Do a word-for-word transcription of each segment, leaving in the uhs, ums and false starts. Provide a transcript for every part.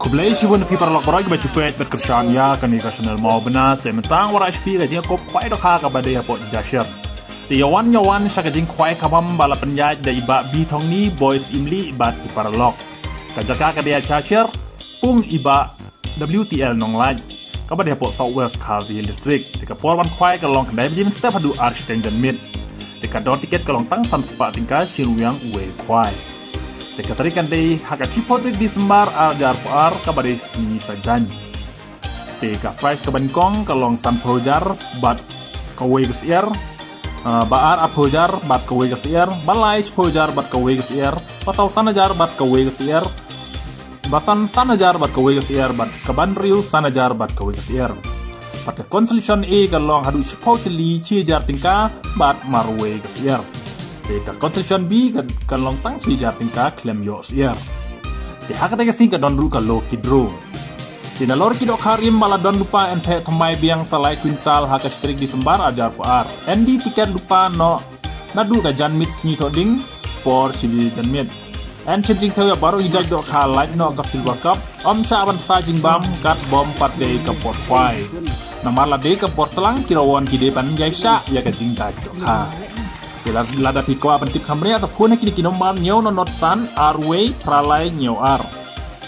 Blei shibun phi paralok baroh ba shu peit bad kyrshan ïa kane ka channel Mawbynna. Te mynta nga wanrah sha phi ka jingïakob khwai dohkha kaba dei hapoh Jashire. Te ïa wan ïa wan sha ka jingkhwai khamam ba la pynïaid da i Bah B Thongni, Boys Imli bad ki paralok. Ka jaka ka dei ha Jashire, Pung i Bah W T L Nonglait, kaba dei hapoh South West Khasi Hills District. Te ka por ban khwai ka long khyndai baje mynstep haduh ar shiteng janmiet. Te ka dor tiket ka long tang san spah tyngka shi ryngwiang uwei u khwai. Te ka tarik kan dei ha ka shiphew tarik December ar hajar arphew ar, kaba dei sngi Saitjaiñ. Te ka prize kaba nyngkong ka long sanphew hajar bad kawei ka syiar. Ah, ba ar arphew hajar bad kawei ka syiar. Ba lai shiphew hajar bad kawei ka syiar. Ba saw san hajar bad kawei ka syiar. Ba san san hajar bad kawei ka syiar, bad kaba hynriew san hajar bad kawei ka syiar. Bad ka consolation A ka long haduh shiphew tylli shi hajar tyngka bad marwei ka syiar. Te ka consolation B ka, ka long tang shi hajar tyngka khlem ïoh syiar. Te ha katei ka sngi ka don ruh ka lucky draw. Te nalor ki dohkha rim ba la don lypa, yn theh thymmai biang sa lai kwintal ha ka shi tarik December ar hajar arphew ar. Yn die tiket lypa noh naduh ka janmiet sngi Thohdieng por shibun janmiet. Yn shim jingthew ïa baroh ki jait dohkha, lait noh ka Silver Cup. Ym shah ban bsa jingbam, kat bym pat dei ka por khwai. Namar la dei ka por tlang, ki rawon ki dei ban ïaishah ïa ka jingdait dohkha. Te la, lada phi kwah ban tip kham bniah, to phone ha kine ki nombar: hynñiew not not san, ar wei, phra lai, hynñiew ar.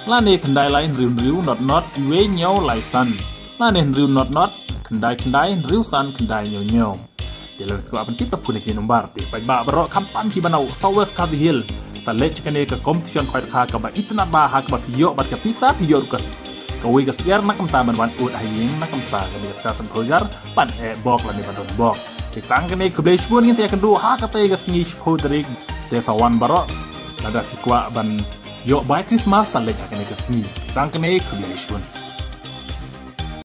Lane khyndai lai hynriew hynriew not not wei hynñiew lai san. Lane hynriew not not khyndai khyndai hynriew san khyndai hynñiew hynñiew. Te lada phi kwah ban tip, to phone ha kine ki nombar. Te paidbah baroh, khamtam kiba na South West Khasi Hills, sa leit sha kane ka competition khwai dohkha kaba itynnad bha, ha kaba phi ïoh bad ka pisa, phi ïoh ruh ka, kawei ka syiar na ka bynta ban wan ud ha ïing, na ka bynta kane ka pisa sanphew hajar ban eh bok lane ban don bok. Te tang kane, khublei shibun, ngin sa ïakynduh ha katei ka sngi shiphew tarik. Te sa wan baroh, lada phi kwah ban ïoh bai Christmas, sa leit ha kane ka sngi. Tang kane, khublei shibun.